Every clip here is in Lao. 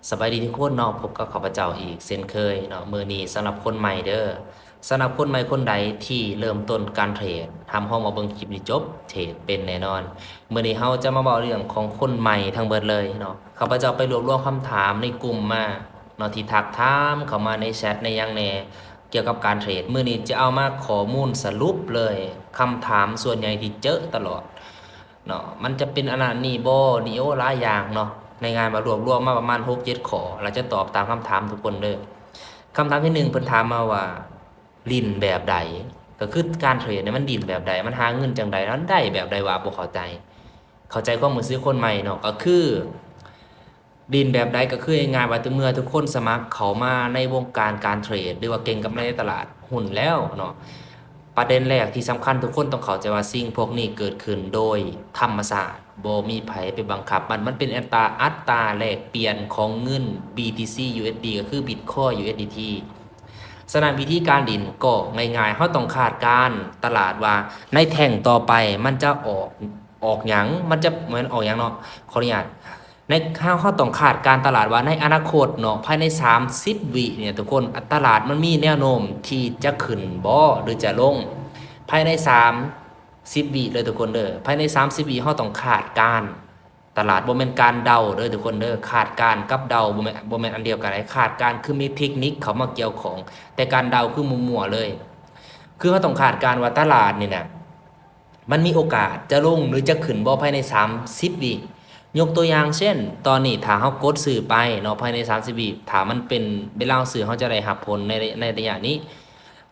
ສະບາຍດີທຸກຄົນເນາະ, ພົບກັບຂ້າພະເຈົ້າອີກເຊັ່ນເຄີຍເນາະ. ມື້ນີ້ສຳລັບຄົນໃໝ່ເດີ, ສຳລັບຄົນໃໝ່ຄົນໃດທີ່ເລີ່ມຕົ້ນການເທຣດ, ຮັບຮອງວ່າເບິ່ງຄລິບນີ້ຈົບ ເທຣດເປັນແນ່ນອນ. ມື້ນີ້ເຮົາຈະມາເວົ້າເລື່ອງຂອງຄົນໃໝ່ທັງເບິດເລີຍເນາະ. ຂ້າພະເຈົ້າໄປລວບລວມຄຳຖາມໃນກຸ່ມມາເນາະ, ທີ່ທັກຖາມເຂົ້າມາໃນແຊັດໃນຫຍັງແດ່ ກ່ຽວກັບການເທຣດ. ມື້ນີ້ຈະເອົາມາຂໍ້ມູນສະຫຼຸບເລີຍ, ຄຳຖາມສ່ວນໃຫຍ່ທີ່ເຈີຕະຫຼອດ ເນາະ, ມັນຈະເປັນອັນນັ້ນນີ້ບໍ່ນີ້ ໂອ້ ຫຼາຍຢ່າງເນາະ. ໃນງານວ່າລວບລວມມາປະມານຫົກເຈັດຂໍ້ ແລ້ວຈະຕອບຕາມຄຳຖາມທຸກຄົນເດີ. ຄຳຖາມທີໜຶ່ງ ເພິ່ນຖາມມາວ່າ ຫຼິ້ນແບບໃດ? ກໍຄືການເທຣດນີ້ມັນຫຼິ້ນແບບໃດ? ມັນຫາເງິນຈັ່ງໃດ? ແລ້ວໄດ້ແບບໃດວະ? ບໍ່ເຂົ້າໃຈ. ເຂົ້າໃຈຄວາມຮູ້ສຶກຄົນໃໝ່ເນາະ, ກໍຄື ຫຼິ້ນແບບໃດ ກໍຄືງ່າຍໆວ່າ ເມື່ອທຸກຄົນສະໝັກເຂົ້າມາໃນວົງການການເທຣດ ຫຼືວ່າເກັງກຳໄລໃນຕະຫຼາດຫຸ້ນແລ້ວເນາະ, ປະເດັນແລກທີ່ສຳຄັນ ທຸກຄົນຕ້ອງເຂົ້າໃຈວ່າສິ່ງພວກນີ້ເກີດຂຶ້ນໂດຍທຳມະຊາດ, ບໍ່ມີໃຜໄປບັງຄັບມັນ, ມັນເປັນອັດຕາ ອັດຕາແລກປ່ຽນຂອງເງິນ BTC USD ກໍຄື Bitcoin USDT. ສະນັ້ນ ວິທີການຫຼິ້ນກໍງ່າຍໆ, ເຮົາຕ້ອງຄາດການຕະຫຼາດວ່າໃນແທ່ງຕໍ່ໄປມັນຈະອອກ ອອກຫຍັງ, ມັນຈະ ແມ່ນອອກຫຍັງເນາະ, ຂໍອະນຸຍາດ. ໃນ ເຮົາ ເຮົາຕ້ອງຄາດການຕະຫຼາດວ່າໃນອະນາຄົດເນາະ, ພາຍໃນສາມສິບວິນີ້ ທຸກຄົນ, ຕະຫຼາດມັນມີແນວໂນ້ມທີ່ຈະຂຶ້ນບໍ່ ຫຼືຈະລົງ ພາຍໃນສາມສິບວິເດີ ທຸກຄົນເດີ. ພາຍໃນສາມສິບວິ ເຮົາຕ້ອງຄາດການຕະຫຼາດ, ບໍ່ແມ່ນການເດົາເດີ ທຸກຄົນເດີ. ຄາດການກັບເດົາ ບໍ່ແມ່ນ ບໍ່ແມ່ນອັນດຽວກັນ. ຄາດການຄືມີເທັກນິກເຂົ້າມາກ່ຽວຂ້ອງ, ແຕ່ການເດົາຄືມົ້ວໆເລີຍ. ຄືເຮົາຕ້ອງຄາດການວ່າຕະຫຼາດນີ້ນະ ມັນມີໂອກາດຈະລົງ ຫຼື ຈະຂຶ້ນບໍ່ພາຍໃນສາມສິບວິ. ຍົກຕົວຢ່າງເຊັ່ນ ຕອນນີ້ຖ້າເຮົາກົດຊື້ໄປເນາະ ພາຍໃນສາມສິບວິ, ຖ້າມັນເປັນເວລາເຮົາຊື້ ເຮົາຈະໄດ້ຮັບຜົນໃນ ໃນໄລຍະນີ້.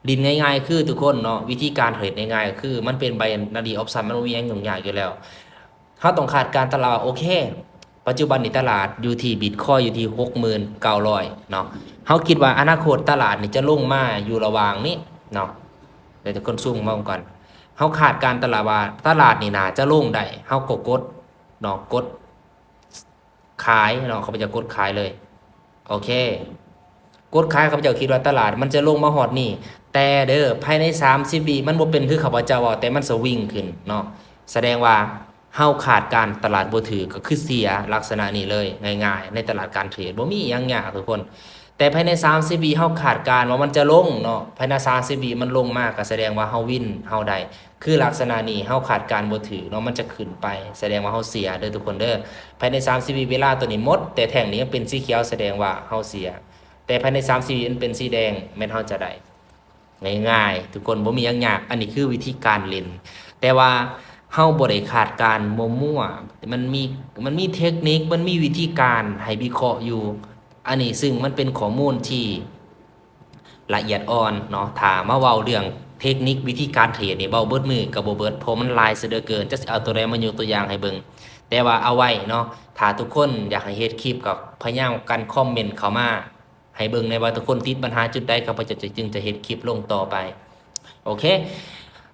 ຫຼິ້ນງ່າຍໆຄື ທຸກຄົນເນາະ, ວິທີການເທຣດງ່າຍໆກໍຄື ມັນເປັນ binary option ມັນບໍ່ມີຫຍັງຫຍຸ້ງຍາກຢູ່ແລ້ວ. ເຮົາຕ້ອງຄາດການຕະຫຼາດວ່າ ໂອເຄ ປັດຈຸບັນນີ້ຕະຫຼາດຢູ່ທີ່ Bitcoin ຢູ່ທີ່ຫົກໝື່ນເກົ້າຮ້ອຍເນາະ. ເຮົາຄິດວ່າອະນາຄົດຕະຫຼາດນີ້ຈະລົງມາຢູ່ລະຫວ່າງນີ້ເນາະ. ດຽວທຸກຄົນຊູມມາເບິ່ງກ່ອນ. ເຮົາຄາດການຕະຫຼາດວ່າຕະຫຼາດນີ້ໜ້າຈະລົງໄດ້, ເຮົາກໍກົດເນາະ, ກົດຂາຍເນາະ, ຂ້າພະເຈົ້າກົດຂາຍເລີຍ. ໂອເຄ ກົດຂາຍ, ຂ້າພະເຈົ້າຄິດວ່າຕະຫຼາດມັນຈະລົງມາຮອດນີ້, ແຕ່ເດີ ພາຍໃນສາມສິບວິມັນບໍ່ເປັນຄືຂ້າພະເຈົ້າເວົ້າ, ແຕ່ມັນສະວິງຂຶ້ນເນາະ, ສະແດງວ່າ ເຮົາຄາດການຕະຫຼາດບໍ່ຖືກ ກໍຄືເສຍ, ລັກສະນະນີ້ເລີຍ, ງ່າຍໆ ໃນຕະຫຼາດການເທຣດບໍ່ມີຫຍັງຍາກທຸກຄົນ. ແຕ່ພາຍໃນສາມສິບວິເຮົາຄາດການວ່າມັນຈະລົງເນາະ, ພາຍໃນສາມສິບວິມັນລົງມາ ກໍສະແດງວ່າເຮົາວິນ, ເຮົາໄດ້. ຄືລັກສະນະນີ້ເຮົາຄາດການບໍ່ຖືກເນາະ, ມັນຈະຂຶ້ນໄປ ສະແດງວ່າເຮົາເສຍເດີທຸກຄົນເດີ. ພາຍໃນສາມສິບວິເວລາໂຕນີ້ໝົດ, ແຕ່ແທ່ງນີ້ຍັງເປັນສີຂຽວ ສະແດງວ່າເຮົາເສຍ, ແຕ່ພາຍໃນສາມສິບວິມັນເປັນສີແດງ ແມ່ນເຮົາຈະໄດ້. ງ່າຍໆ ທຸກຄົນ, ບໍ່ມີຫຍັງຍາກ. ອັນນີ້ຄືວິທີການຫຼິ້ນ, ແຕ່ວ່າເຮົາບໍ່ໄດ້ຄາດການມົ້ວໆ, ມັນມີ ມັນມີເທັກນິກ, ມັນມີວິທີການໃຫ້ວິເຄາະຢູ່. ອັນນີ້ຊຶ່ງມັນເປັນຂໍ້ມູນທີ່ລະອຽດອ່ອນເນາະ. ຖ້າມາເວົ້າເລື່ອງເທັກນິກວິທີການເທຣດນີ້ ເວົ້າເບິດມື້ກໍບໍ່ເບິດ, ເພາະມັນຫຼາຍຊະເຫຼືອເກີນ, ຈັກຊິເອົາໂຕໃດມາຍົກຕົວຢ່າງໃຫ້ເບິ່ງ. ແຕ່ວ່າເອົາໄວ້ເນາະ, ຖ້າທຸກຄົນຢາກໃຫ້ເຮັດຄລິບ ກໍພະຍາຍາມກັນຄອມເມັນເຂົ້າມາ ໃຫ້ເບິ່ງແດ່ວ່າທຸກຄົນຕິດບັນຫາຈຸດໃດ, ຂ້າພະເຈົ້າຈະ ຈຶ່ງຈະເຮັດຄລິບລົງຕໍ່ໄປ. ໂອເຄ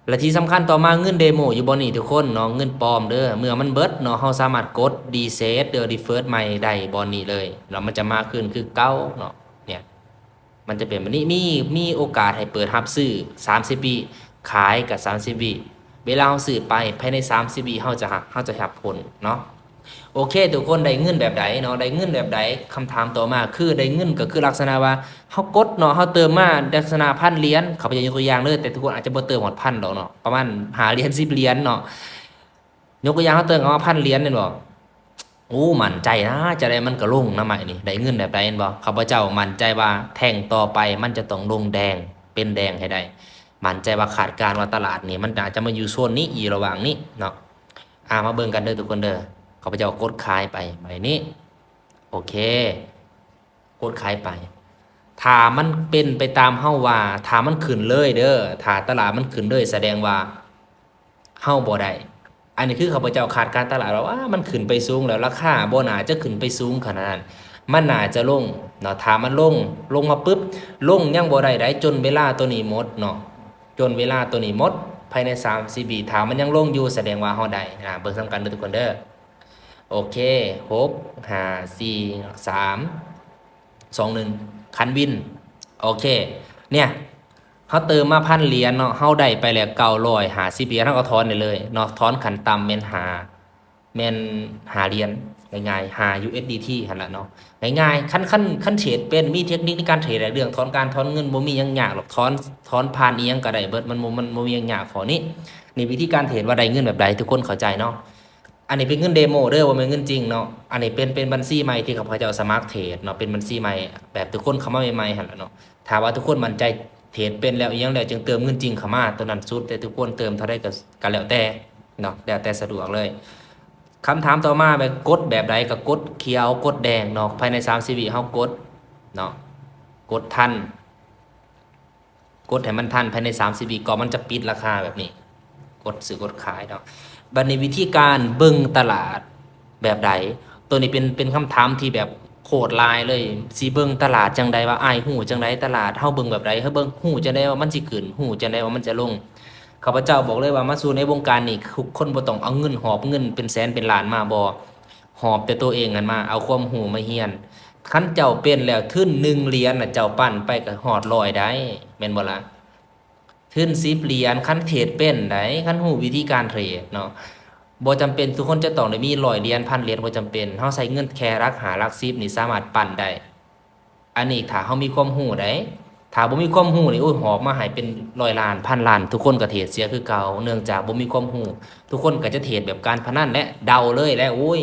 ແລະທີ່ສຳຄັນຕໍ່ມາ ເງິນເດໂມຢູ່ບ່ອນນີ້ທຸກຄົນເນາະ, ເງິນປອມເດີ. ເມື່ອມັນເບິດເນາະ, ເຮົາສາມາດກົດ reset ຫຼື revert ໃໝ່ໄດ້ບ່ອນນີ້ເລີຍ, ແລ້ວມັນຈະມາຄືນຄືເກົ່າເນາະ. ເນຍ ມັນຈະເປັນແບບນີ້, ມີ ມີໂອກາດໃຫ້ເປີດຮັບຊື້ສາມສິບວິ, ຂາຍກໍສາມສິບວິ. ເວລາເຮົາຊື້ໄປ ພາຍໃນສາມສິບວິ ເຮົາຈະ ເຮົາຈະຮັບຜົນເນາະ. ໂອເຄ ທຸກຄົນໄດ້ເງິນແບບໃດເນາະ, ໄດ້ເງິນແບບໃດ? ຄຳຖາມຕໍ່ມາຄືໄດ້ເງິນກໍຄືລັກສະນະວ່າເຮົາກົດເນາະ, ເຮົາເຕີມມາລັກສະນະພັນຫຼຽນ, ຂ້າພະເຈົ້າຍົກຕົວຢ່າງເດີ, ແຕ່ທຸກຄົນອາດຈະບໍ່ເຕີມຮອດພັນດອກເນາະ, ປະມານຫ້າຫຼຽນ ສິບຫຼຽນເນາະ. ຍົກຕົວຢ່າງ ເຮົາເຕີມເຂົ້າມາພັນຫຼຽນແມ່ນບໍ່? ໂອ້ ໝັ້ນໃຈນະ, ຈະໄດ້ມັນກໍລົງນະ, ໄມ້ນີ້ໄດ້ເງິນແບບໃດແມ່ນບໍ່? ຂ້າພະເຈົ້າໝັ້ນໃຈວ່າແທ່ງຕໍ່ໄປມັນຈະຕ້ອງລົງແດງ ເປັນແດງໃຫ້ໄດ້. ໝັ້ນໃຈວ່າ ຄາດການວ່າຕະຫຼາດນີ້ມັນອາດຈະມາຢູ່ໂຊນນີ້, ຢູ່ລະຫວ່າງນີ້ເນາະ. ອາ ມາເບິ່ງກັນເດີທຸກຄົນເດີ. ຂ້າພະເຈົ້າກົດຂາຍໄປ ໄມ້ນີ້. ໂອເຄ ກົດຂາຍໄປ. ຖ້າມັນເປັນໄປຕາມເຮົາວ່າ, ຖ້າມັນຂຶ້ນເລີຍເດີ, ຖ້າຕະຫຼາດມັນຂຶ້ນເລີຍ ສະແດງວ່າເຮົາບໍ່ໄດ້. ອັນນີ້ຄືຂ້າພະເຈົ້າຄາດການຕະຫຼາດວ່າ ວ່າມັນຂຶ້ນໄປສູງແລ້ວ, ລາຄາບໍ່ໜ້າຈະຂຶ້ນໄປສູງຂະໜາດນັ້ນ, ມັນໜ້າຈະລົງເນາະ. ຖ້າມັນລົງ, ລົງມາປຶບ, ລົງຍັງບໍ່ໄດ້ໃດ, ຈົນເວລາໂຕນີ້ໝົດເນາະ, ຈົນເວລາໂຕນີ້ໝົດ ພາຍໃນສາມສິບວິ. ຖ້າມັນຍັງລົງຢູ່ ສະແດງວ່າເຮົາໄດ້ນະ. ເບິ່ງນຳກັນເດີທຸກຄົນເດີ. ໂອເຄ ຫົກ ຫ້າ ສີ່ ສາມ ສອງ ໜຶ່ງ ຄັນວິນ. ໂອເຄ ເນຍ ເຮົາເຕີມມາພັນຫຼຽນເນາະ, ເຮົາໄດ້ໄປແລ້ວເກົ້າຮ້ອຍຫ້າສິບຫຼຽນ, ເຮົາກໍຖອນໄດ້ເລີຍເນາະ. ຖອນຂັ້ນຕ່ຳແມ່ນຫ້າ ແມ່ນຫ້າຫຼຽນ. ງ່າຍໆ ຫາ USDT ຫັ້ນລະເນາະ ງ່າຍໆ ຄັນ ຄັນ ຄັນເທຣດເປັນ ມີເທັກນິກໃນການເທຣດ ເລື່ອງຖອນການຖອນເງິນບໍ່ມີຫຍັງຍາກດອກ ຖອນ ຖອນຜ່ານອີ່ຫຍັງກໍໄດ້ເບິດ ມັນບໍ່ ມັນບໍ່ມີຫຍັງຍາກຂໍ້ນີ້. ນີ້ວິທີການເທຣດວ່າໄດ້ເງິນແບບໃດ ທຸກຄົນເຂົ້າໃຈເນາະ. ອັນນີ້ເປັນເງິນເດໂມເດີ ບໍ່ແມ່ນເງິນຈິງເນາະ. ອັນນີ້ເປັນ ເປັນບັນຊີໃໝ່ທີ່ຂ້າພະເຈົ້າສະໝັກເທຣດເນາະ ເປັນບັນຊີໃໝ່ ແບບທຸກຄົນເຂົ້າມາໃໝ່ໆຫັ້ນລະເນາະ. ຖ້າວ່າທຸກຄົນໝັ້ນໃຈເທຣດເປັນແລ້ວ ອີ່ຫຍັງແລ້ວ ຈຶ່ງເຕີມເງິນຈິງເຂົ້າມາ ໂຕນັ້ນສຸດ ແຕ່ທຸກຄົນເຕີມເທົ່າໃດກໍ ກໍແລ້ວແຕ່ເນາະ ແລ້ວແຕ່ສະດວກເລີຍ. ຄຳຖາມຕໍ່ມາແມ່ນກົດແບບໃດ? ກໍກົດຂຽວ ກົດແດງເນາະ ພາຍໃນສາມສິບວິເຮົາກົດເນາະ ກົດທັນ ກົດໃຫ້ມັນທັນພາຍໃນສາມສິບວິ ກໍມັນຈະປິດລາຄາແບບນີ້ ກົດຊື້ກົດຂາຍເນາະ. ບັດນີ້ວິທີການເບິ່ງຕະຫຼາດແບບໃດ? ໂຕນີ້ເປັນ ເປັນຄຳຖາມທີ່ແບບໂຄດຫຼາຍເລີຍ ຊິເບິ່ງຕະຫຼາດຈັ່ງໃດວະ? ອ້າຍຮູ້ຈັ່ງໃດຕະຫຼາດ? ເຮົາເບິ່ງແບບໃດ? ເຮົາເບິ່ງ ຮູ້ຈັ່ງໃດວ່າມັນຊິຂຶ້ນ? ຮູ້ຈັ່ງໃດວ່າມັນຈະລົງ? ຂ້າພະເຈົ້າບອກເລີຍວ່າມາສູ່ໃນວົງການນີ້ ທຸກຄົນບໍ່ຕ້ອງເອົາເງິນ ຫອບເງິນເປັນແສນເປັນລ້ານມາ ບໍ່ ຫອບແຕ່ໂຕເອງຫັ້ນມາ ເອົາຄວາມຮູ້ມາຮຽນ. ຄັນເຈົ້າເປັນແລ້ວ ທຶນໜຶ່ງຫຼຽນນະ ເຈົ້າປັ້ນໄປກໍຮອດຮ້ອຍໄດ້ ແມ່ນບໍ່ລະ? ທຶນສິບຫຼຽນ ຄັນເທຣດເປັນໃດ໋ ຄັນຮູ້ວິທີການເທຣດເນາະ ບໍ່ຈຳເປັນທຸກຄົນຈະຕ້ອງໄດ້ມີຮ້ອຍຫຼຽນ ພັນຫຼຽນ ບໍ່ຈຳເປັນ. ເຮົາໃຊ້ເງິນແຄ່ຫຼັກຫ້າ ຫຼັກສິບນີ້ສາມາດປັ້ນໄດ້. ອັນນີ້ຖ້າເຮົາມີຄວາມຮູ້ໃດ໋ ຖ້າບໍ່ມີຄວາມຮູ້ນີ້ ໂອ້ຍ ຫອບມາໃຫ້ເປັນຮ້ອຍລ້ານ ພັນລ້ານ ທຸກຄົນກໍເທຣດເສຍຄືເກົ່າ ເນື່ອງຈາກບໍ່ມີຄວາມຮູ້. ທຸກຄົນກໍຈະເທຣດແບບການພະນັນແຫຼະ ເດົາເລີຍແຫຼະ ໂອ້ຍ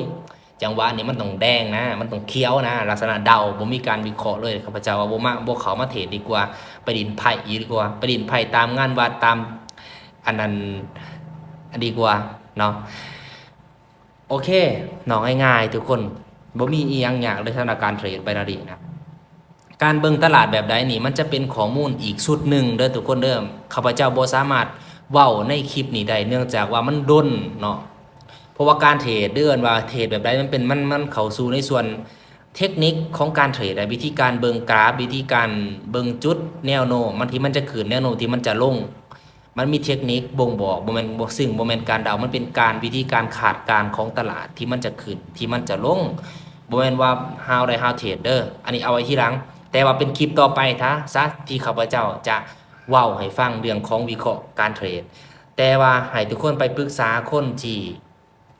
ຈັງຫວະນີ້ມັນຕ້ອງແດງນະ ມັນຕ້ອງຂຽວນະ ລັກສະນະເດົາ ບໍ່ມີການວິເຄາະເລີຍ. ຂ້າພະເຈົ້າວ່າບໍ່ມາ ບໍ່ເຂົ້າມາເທຣດດີກວ່າ ໄປຫຼິ້ນໄພ້ອີກດີກວ່າ ໄປຫຼິ້ນໄພ້ຕາມງານວັດ ຕາມອັນນັ້ນ ອັນ ດີກວ່າເນາະ. ໂອເຄເນາະ ງ່າຍໆ ທຸກຄົນ ບໍ່ມີອີ່ຫຍັງຍາກເລີຍ ສຳລັບການເທຣດໄບນາຣີນະ. ການເບິ່ງຕະຫຼາດແບບໃດນີ້ ມັນຈະເປັນຂໍ້ມູນອີກຊຸດໜຶ່ງເດີທຸກຄົນເດີ. ຂ້າພະເຈົ້າບໍ່ສາມາດເວົ້າໃນຄລິບນີ້ໄດ້ ເນື່ອງຈາກວ່າມັນດົນເນາະ ເພາະວ່າການເທຣດ ຫຼື ເອີ້ນວ່າເທຣດແບບໃດ ມັນເປັນ ມັນ ມັນເຂົ້າສູ່ໃນສ່ວນເທັກນິກຂອງການເທຣດ ແລະ ວິທີການເບິ່ງກຣາຟ ວິທີການເບິ່ງຈຸດແນວໂນ້ມ ບາງທີມັນຈະຂຶ້ນ ແນວໂນ້ມທີ່ມັນຈະລົງ ມັນມີເທັກນິກບົ່ງບອກ ບໍ່ແມ່ນ ບໍ່ ຊຶ່ງບໍ່ແມ່ນການເດົາ ມັນເປັນການ ວິທີການຄາດການຂອງຕະຫຼາດທີ່ມັນຈະຂຶ້ນ ທີ່ມັນຈະລົງ ບໍ່ແມ່ນວ່າ how ໃດ how trade ເດີ ອັນນີ້ເອົາໄວ້ທີຫຼັງ ແຕ່ວ່າເປັນຄລິບຕໍ່ໄປຊະ ທີ່ຂ້າພະເຈົ້າຈະເວົ້າໃຫ້ຟັງເລື່ອງຂອງວິເຄາະການເທຣດ ແຕ່ວ່າໃຫ້ທຸກຄົນໄປປຶກສາຄົນທີ່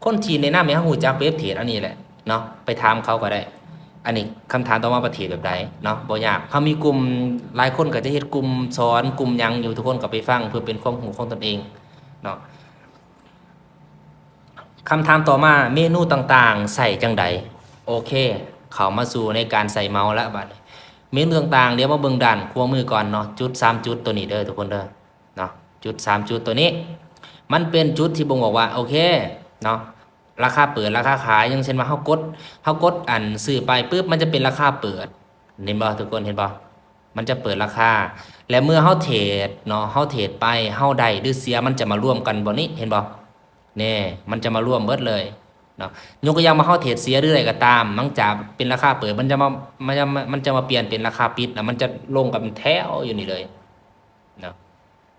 ຄົນທີ່ແນະນຳໃຫ້ເຮົາຮູ້ຈັກເວັບເທຣດອັນນີ້ແຫຼະເນາະ ໄປຖາມເຂົາກໍໄດ້. ອັນນີ້ຄຳຖາມຕໍ່ມາວ່າເທຣດແບບໃດເນາະ ບໍ່ຍາກ ເຮົາມີກຸ່ມ ຫຼາຍຄົນກໍຈະເຮັດກຸ່ມສອນ ກຸ່ມຫຍັງຢູ່ ທຸກຄົນກໍໄປຟັງເພື່ອເປັນຄວາມຮູ້ຂອງຕົນເອງເນາະ. ຄຳຖາມຕໍ່ມາ ເມນູຕ່າງໆໃຊ້ຈັ່ງໃດ? ໂອເຄ ເຂົ້າມາສູ່ໃນການໃສ່ເມົາລະບາດນີ້ ເມນູຕ່າງໆ ດຽວມາເບິ່ງດ້ານຂວາມືກ່ອນເນາະ ຈຸດສາມຈຸດໂຕນີ້ເດີທຸກຄົນເດີ. ເນາະ ຈຸດສາມຈຸດໂຕນີ້ ມັນເປັນຈຸດທີ່ບົ່ງບອກວ່າ ໂອເຄເນາະ ລາຄາເປີດ ລາຄາຂາຍ ຢ່າງເຊັ່ນວ່າເຮົາກົດ ເຮົາກົດອັນຊື້ໄປປຶບ ມັນຈະເປັນລາຄາເປີດ ເຫັນບໍ່ ທຸກຄົນເຫັນບໍ່? ມັນຈະເປີດລາຄາ ແລະ ເມື່ອເຮົາເທຣດເນາະ ເຮົາເທຣດໄປ ເຮົາໄດ້ ຫຼື ເສຍ ມັນຈະມາລວມກັນບ່ອນນີ້ ເຫັນບໍ່? ແນ່ ມັນຈະມາລວມເບິດເລີຍເນາະ. ຍົກຕົວຢ່າງວ່າເຮົາເທຣດເສຍ ຫຼື ໄດ້ກໍຕາມ ມັນຈະເປັນລາຄາເປີດ ມັນຈະມາ ມັນຈະ ມັນຈະມາປ່ຽນເປັນລາຄາປິດ ແລ້ວມັນຈະລົງກັນເປັນແຖວຢູ່ນີ້ເລີຍເນາະ.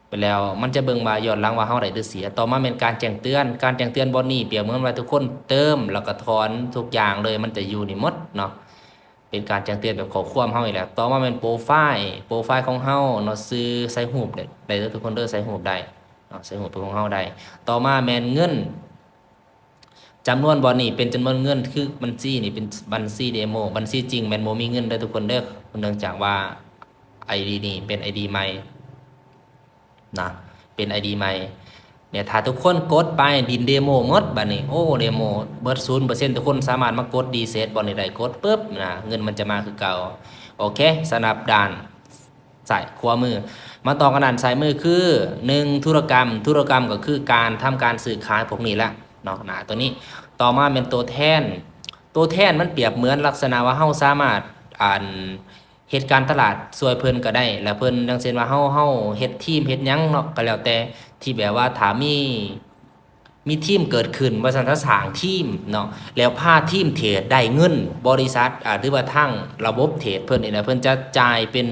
ໄປແລ້ວມັນຈະເບິ່ງວ່າຍ້ອນຫຼັງວ່າເຮົາໄດ້ຫຼືເສຍ. ຕໍ່ມາແມ່ນການແຈ້ງເຕືອນ. ການແຈ້ງເຕືອນບ່ອນນີ້ປຽບເໝືອນວ່າທຸກຄົນເຕີມ ແລ້ວກໍຖອນທຸກຢ່າງເລີຍ ມັນຈະຢູ່ນີ້ໝົດເນາະ. ເປັນການແຈ້ງເຕືອນແບບຂໍ້ຄວາມເຮົານີ້ແຫຼະ. ຕໍ່ມາແມ່ນໂປຣໄຟລ໌. ໂປຣໄຟລ໌ຂອງເຮົາເນາະ ຊື່ໃສ່ຮູບໄດ້ ໄດ້ເດີທຸກຄົນເດີ ໃສ່ຮູບໄດ້ເນາະ ໃສ່ຮູບເປັນຂອງເຮົາໄດ້. ຕໍ່ມາແມ່ນເງິນ. ຈຳນວນບ່ອນນີ້ເປັນຈຳນວນເງິນ ຄືບັນຊີນີ້ເປັນບັນຊີເດໂມ ບັນຊີຈິງແມ່ນບໍ່ມີເງິນເດີທຸກຄົນເດີ ເນື່ອງຈາກວ່າໄອດີນີ້ເປັນໄອດີໃໝ່ນະ ເປັນໄອດີໃໝ່. ເນຍ ຖ້າທຸກຄົນກົດໄປດິນເດໂມໝົດ ບາດນີ້ ໂອ້ ເດໂມເບິດສູນເປີເຊັນ ທຸກຄົນສາມາດມາກົດຣີເຊັດບ່ອນນີ້ໄດ້ ກົດປຶບນະ ເງິນມັນຈະມາຄືເກົ່າ. ໂອເຄ ສຳລັບດ້ານ ຊ້າຍຂວາມື. ມາຕໍ່ກັນດ້ານຊ້າຍມືຄື ໜຶ່ງ ທຸລະກຳ. ທຸລະກຳກໍຄືການທຳການຊື້ຂາຍພວກນີ້ແຫຼະເນາະ ໜ້າຕົວນີ້. ຕໍ່ມາແມ່ນຕົວແທນ. ຕົວແທນມັນປຽບເໝືອນລັກສະນະວ່າເຮົາສາມາດ ອັນ ເຮັດການຕະຫຼາດຊ່ວຍເພິ່ນກໍໄດ້ ແລ້ວເພິ່ນ ຢ່າງເຊັ່ນວ່າເຮົາ ເຮົາເຮັດທີມເຮັດຫຍັງເນາະ ກໍແລ້ວແຕ່ ທີ່ແບບວ່າຖ້າມີ ມີທີມເກີດຂຶ້ນ ວ່າຊັ້ນ ຖ້າສ້າງທີມເນາະ ແລ້ວພາທີມເທຣດໄດ້ເງິນ ບໍລິສັດ ອາ ຫຼືວ່າທາງລະບົບເທຣດເພິ່ນນີ້ນະ ເພິ່ນຈະຈ່າຍເປັນ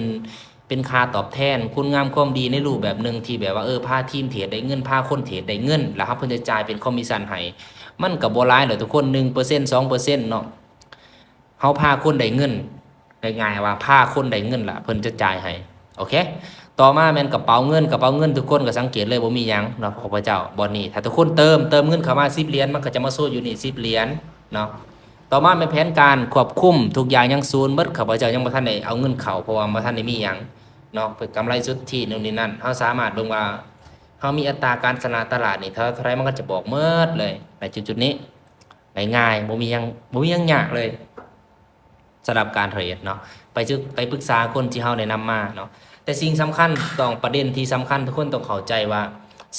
ເປັນຄ່າຕອບແທນຄຸນງາມຄວາມດີໃນຮູບແບບໜຶ່ງທີ່ແບບວ່າ ເອີ ພາທີມເທຣດໄດ້ເງິນ ພາຄົນເທຣດໄດ້ເງິນ ແລ້ວເຮົາ ເພິ່ນຈະຈ່າຍເປັນຄອມມິຊັນໃຫ້ ມັນກໍບໍ່ຫຼາຍດອກທຸກຄົນ ໜຶ່ງເປີເຊັນ ສອງເປີເຊັນເນາະ. ເຮົາພາຄົນໄດ້ເງິນ ງ່າຍໆວ່າພາຄົນໄດ້ເງິນລະ ເພິ່ນຈະຈ່າຍໃຫ້. ໂອເຄ ຕໍ່ມາແມ່ນກະເປົາເງິນ. ກະເປົາເງິນທຸກຄົນກໍສັງເກດເລີຍ ບໍ່ມີຫຍັງເນາະ ຂອງພະເຈົ້າບ່ອນນີ້. ຖ້າທຸກຄົນເຕີມ ເຕີມເງິນເຂົ້າມາສິບຫຼຽນ ມັນກໍຈະມາໂຊຢູ່ນີ້ສິບຫຼຽນເນາະ. ຕໍ່ມາແມ່ນແຜນການຄວບຄຸມ ທຸກຢ່າງຍັງສູນເບິດ, ຂ້າພະເຈົ້າຍັງບໍ່ທັນໄດ້ເອົາເງິນເຂົ້າ ເພາະວ່າບໍ່ທັນໄດ້ມີຫຍັງເນາະ, ເປັນກຳໄລສຸດທິໂນ່ນນີ້ນັ້ນ. ເຮົາສາມາດເບິ່ງວ່າເຮົາມີອັດຕາການຊະນະຕະຫຼາດນີ້ເທົ່າ ເທົ່າໃດ ມັນກໍຈະບອກເໝິດເລີຍໃນຈຸດໆນີ້ ງ່າຍໆ ບໍ່ມີຫຍັງ ບໍ່ມີຫຍັງຍາກເລີຍ. ສຳລັບການເທຣດເນາະ ໄປສຶກ ໄປປຶກສາຄົນທີ່ເຮົາແນະນຳມາເນາະ. ແຕ່ສິ່ງສຳຄັນ ຕ້ອງ ປະເດັນທີ່ສຳຄັນ ທຸກຄົນຕ້ອງເຂົ້າໃຈວ່າ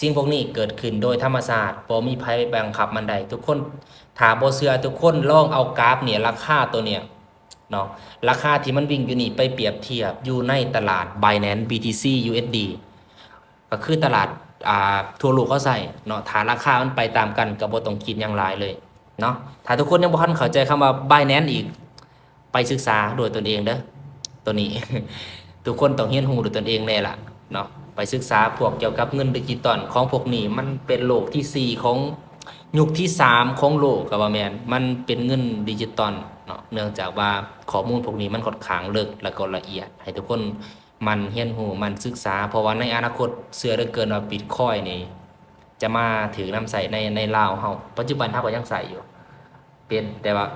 ສິ່ງພວກນີ້ເກີດຂຶ້ນໂດຍທຳມະຊາດ, ບໍ່ມີໃຜໄປບັງຄັບມັນໄດ້. ທຸກຄົນ ຖ້າບໍ່ເຊື່ອ ທຸກຄົນລອງເອົາກຣາຟນີ້ ລາຄາໂຕເນີ້ຍເນາະ, ລາຄາທີ່ມັນວິ່ງຢູ່ນີ້ ໄປປຽບທຽບຢູ່ໃນຕະຫຼາດ Binance BTC USD ກໍຄືຕະຫຼາດ ອ່າ ທົ່ວໂລກເຂົາໃຊ້ເນາະ. ຖ້າລາຄາມັນໄປຕາມກັນ ກໍບໍ່ຕ້ອງຄິດຫຍັງຫຼາຍເລີຍເນາະ. ຖ້າທຸກຄົນຍັງບໍ່ທັນເຂົ້າໃຈຄຳວ່າ Binance ອີກ ໄປສຶກສາດ້ວຍຕົນເອງເດີ້ ໂຕນີ້ ທຸກຄົນຕ້ອງຮຽນຮູ້ດ້ວຍຕົນເອງແດ່ລະເນາະ. ໄປສຶກສາພວກກ່ຽວກັບເງິນດິຈິຕອນ ຂອງພວກນີ້ ມັນເປັນໂລກທີສີ່ຂອງ ຍຸກທີສາມຂອງໂລກກໍວ່າແມ່ນ, ມັນເປັນເງິນດິຈິຕອນເນາະ. ເນື່ອງຈາກວ່າຂໍ້ມູນພວກນີ້ມັນຂ້ອນຂ້າງເລິກ ແລະກໍລະອຽດ ໃຫ້ທຸກຄົນ ໝັ່ນຮຽນຮູ້ ໝັ່ນສຶກສາ, ເພາະວ່າໃນອະນາຄົດເຊື່ອເຫຼືອເກີນວ່າ Bitcoin ນີ້ຈະມາຖືກນຳໃຊ້ໃນ ໃນລາວເຮົາ. ປັດຈຸບັນເຮົາກໍຍັງໃຊ້ຢູ່ ເປັນ ແຕ່ວ່າ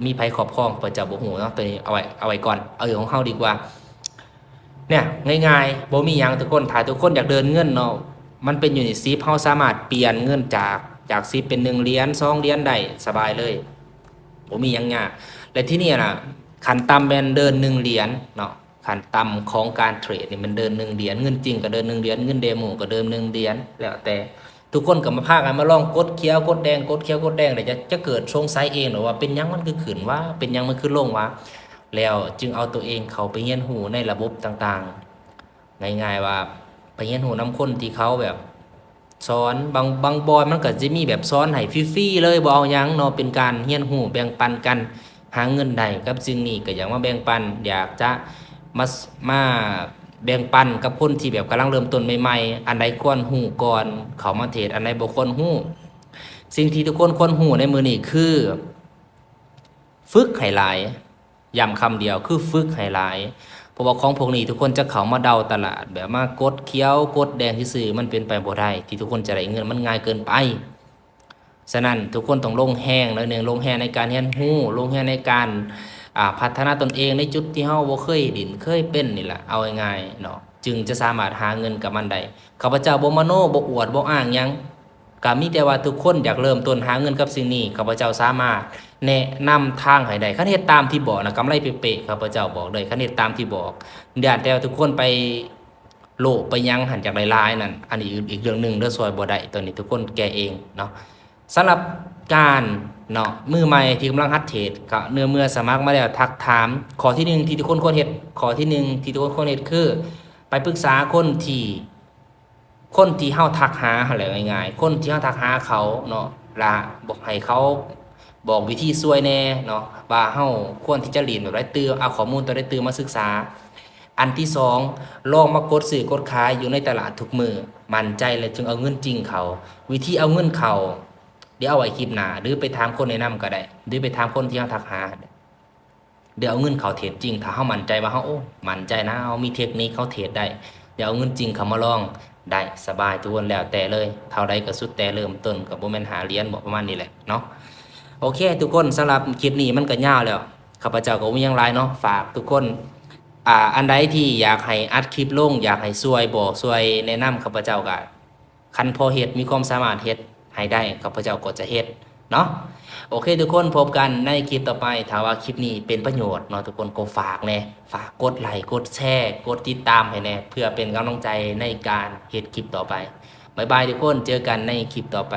ມີໃຜຄອບຄອງ ພະເຈົ້າບໍ່ຮູ້ເນາະ, ໂຕນີ້ເອົາໄວ້ ເອົາໄວ້ກ່ອນ ເອົາຂອງເຮົາດີກວ່າ. ເນີ້ຍ ງ່າຍໆ ບໍ່ມີຫຍັງທຸກຄົນ. ຖ້າທຸກຄົນຢາກເດີນເງິນເນາະ ມັນເປັນຢູ່ໃນຊິບ, ເຮົາສາມາດປ່ຽນເງິນຈາກ ຈາກສິບເປັນໜຶ່ງຫຼຽນ ສອງຫຼຽນໄດ້ສະບາຍເລີຍ ບໍ່ມີຫຍັງຍາກ. ແລະທີ່ນີ້ນະ ຂັ້ນຕ່ຳແມ່ນເດີນໜຶ່ງຫຼຽນເນາະ. ຂັ້ນຕ່ຳຂອງການເທຣດນີ້ແມ່ນເດີນໜຶ່ງຫຼຽນ, ເງິນຈິງກໍເດີນໜຶ່ງຫຼຽນ, ເງິນເດໂມກໍເດີນໜຶ່ງຫຼຽນ ແລ້ວແຕ່. ທຸກຄົນກໍມາພາກັນມາລອງກົດຂຽວກົດແດງ ກົດຂຽວກົດແດງ ແລ້ວຈະ ຈະເກີດສົງໄສເອງດອກວ່າ ເປັນຫຍັງມັນຄືຂຶ້ນວະ ເປັນຫຍັງມັນຄືລົງວະ, ແລ້ວຈຶ່ງເອົາຕົວເອງເຂົ້າໄປຮຽນຮູ້ໃນລະບົບຕ່າງໆ. ງ່າຍໆວ່າ ໄປຮຽນຮູ້ນຳຄົນທີ່ເຂົາແບບ ສອນ ບາງ ບາງບ່ອນມັນກໍຈະມີແບບສອນໃຫ້ຟຣີໆເລີຍ ບໍ່ເອົາຫຍັງເນາະ, ເປັນການຮຽນຮູ້ແບ່ງປັນກັນ ຫາເງິນໄດ້ກັບສິ່ງນີ້ ກໍຢາກມາແບ່ງປັນ ຢາກຈະມາ ມາແບ່ງປັນກັບຄົນທີ່ແບບກຳລັງເລີ່ມຕົ້ນໃໝ່ໆ. ອັນໃດຄວນຮູ້ກ່ອນ ເຂົ້າມາເທຣດ, ອັນໃດບໍ່ຄວນຮູ້. ສິ່ງທີ່ທຸກຄົນຄວນຮູ້ໃນມື້ນີ້ຄື ຝຶກໃຫ້ຫຼາຍ. ຢ້ຳຄຳດຽວ ຄືຝຶກໃຫ້ຫຼາຍ, ເພາະວ່າຂອງພວກນີ້ທຸກຄົນຈະເຂົ້າມາເດົາຕະຫຼາດ ແບບມາກົດຂຽວກົດແດງຊື່ໆ ມັນເປັນໄປບໍ່ໄດ້ ທີ່ທຸກຄົນຈະໄດ້ເງິນ ມັນງ່າຍເກີນໄປ. ສະນັ້ນ ທຸກຄົນຕ້ອງລົງແຮງໜ້ອຍໜຶ່ງ, ລົງແຮງໃນການຮຽນຮູ້, ລົງແຮງໃນການ ອ່າ ພັດທະນາຕົນເອງໃນຈຸດທີ່ເຮົາບໍ່ເຄີຍຫຼິ້ນເຄີຍເປັນນີ້ແຫຼະ ເອົາງ່າຍໆເນາະ, ຈຶ່ງຈະສາມາດຫາເງິນກັບມັນໄດ້. ຂ້າພະເຈົ້າບໍ່ມະໂນ, ບໍ່ອວດ, ບໍ່ອ້າງຫຍັງ. ກໍມີແຕ່ວ່າທຸກຄົນຢາກເລີ່ມຕົ້ນຫາເງິນກັບສິ່ງນີ້, ຂ້າພະເຈົ້າສາມາດແນະນຳທາງໃຫ້ໄດ້. ຄັນເຮັດຕາມທີ່ບອກນະ ກຳໄລເປະໆ, ຂ້າພະເຈົ້າບອກເລີຍ, ຄັນເຮັດຕາມທີ່ບອກ. ຢ້ານແຕ່ວ່າທຸກຄົນໄປໂລບໄປຫຍັງຫັ້ນ ຢາກໄດ້ຫຼາຍນັ້ນ, ອັນນີ້ອີກເລື່ອງໜຶ່ງເດີ, ຊ່ວຍບໍ່ໄດ້, ຕົວນີ້ທຸກຄົນແກ້ເອງເນາະ. ສຳລັບການເນາະ ມືໃໝ່ທີ່ກຳລັງຫັດເທຣດ ກໍເມື່ອ ເມື່ອສະໝັກມາແລ້ວ ທັກຖາມ. ຂໍ້ທີໜຶ່ງທີ່ທຸກຄົນຄວນເຮັດ, ຂໍ້ທີໜຶ່ງທີ່ທຸກຄົນຄວນເຮັດຄື ໄປປຶກສາຄົນທີ່ ຄົນທີ່ເຮົາທັກຫາຫັ້ນແຫຼະ ງ່າຍໆ ຄົນທີ່ເຮົາທັກຫາເຂົາເນາະ ລະບອກໃຫ້ເຂົາບອກວິທີຊ່ວຍແດ່ເນາະ ວ່າເຮົາຄວນທີ່ຈະຫຼິ້ນແບບໃດ ຕື່ມເອົາຂໍ້ມູນຕົວໃດຕື່ມມາສຶກສາ. ອັນທີສອງ ລອງມາກົດຊື້ກົດຂາຍຢູ່ໃນຕະຫຼາດທຸກມື້ ໝັ້ນໃຈແລ້ວຈຶ່ງເອົາເງິນຈິງເຂົ້າ. ວິທີເອົາເງິນເຂົ້າ ດຽວເອົາໄວ້ຄລິບໜ້າ ຫຼືໄປຖາມຄົນແນະນຳກໍໄດ້ ຫຼືໄປຖາມຄົນທີ່ເຮົາທັກຫາ. ດຽວເອົາເງິນເຂົ້າເທຣດຈິງ ຖ້າເຮົາໝັ້ນໃຈວ່າເຮົາ ໂອ້ ໝັ້ນໃຈນະ ເຮົາມີເທັກນິກ ເຮົາເທຣດໄດ້ ດຽວເອົາເງິນຈິງເຂົ້າມາລອງໄດ້ ສະບາຍ ທຸກຄົນ ແລ້ວແຕ່ເລີຍ ເທົ່າໃດກໍສຸດແຕ່ ເລີ່ມຕົ້ນກໍບໍ່ແມ່ນຫ້າຫຼຽນບໍ ປະມານນີ້ແຫຼະເນາະ. ໂອເຄ ທຸກຄົນ ສຳລັບຄລິບນີ້ມັນກໍຍາວແລ້ວ ຂ້າພະເຈົ້າກໍບໍ່ມີຫຍັງຫຼາຍເນາະ ຝາກທຸກຄົນ ອ່າ ອັນໃດທີ່ຢາກໃຫ້ອັດຄລິບລົງ ຢາກໃຫ້ຊ່ວຍບອກ ຊ່ວຍແນະນຳ ຂ້າພະເຈົ້າກໍ ຄັນພໍເຮັດ ມີຄວາມສາມາດເຮັດໃຫ້ໄດ້ ຂ້າພະເຈົ້າກໍຈະເຮັດເນາະ. ໂອເຄ ທຸກຄົນ ພົບກັນໃນຄລິບຕໍ່ໄປ. ຖ້າວ່າຄລິບນີ້ເປັນປະໂຫຍດເນາະ ທຸກຄົນກໍຝາກແດ່ ຝາກກົດໄລ ກົດແຊ ກົດຕິດຕາມໃຫ້ແດ່ ເພື່ອເປັນກຳລັງໃຈໃນການເຮັດຄລິບຕໍ່ໄປ. ບາຍບາຍທຸກຄົນ ເຈີກັນໃນຄລິບຕໍ່ໄປ.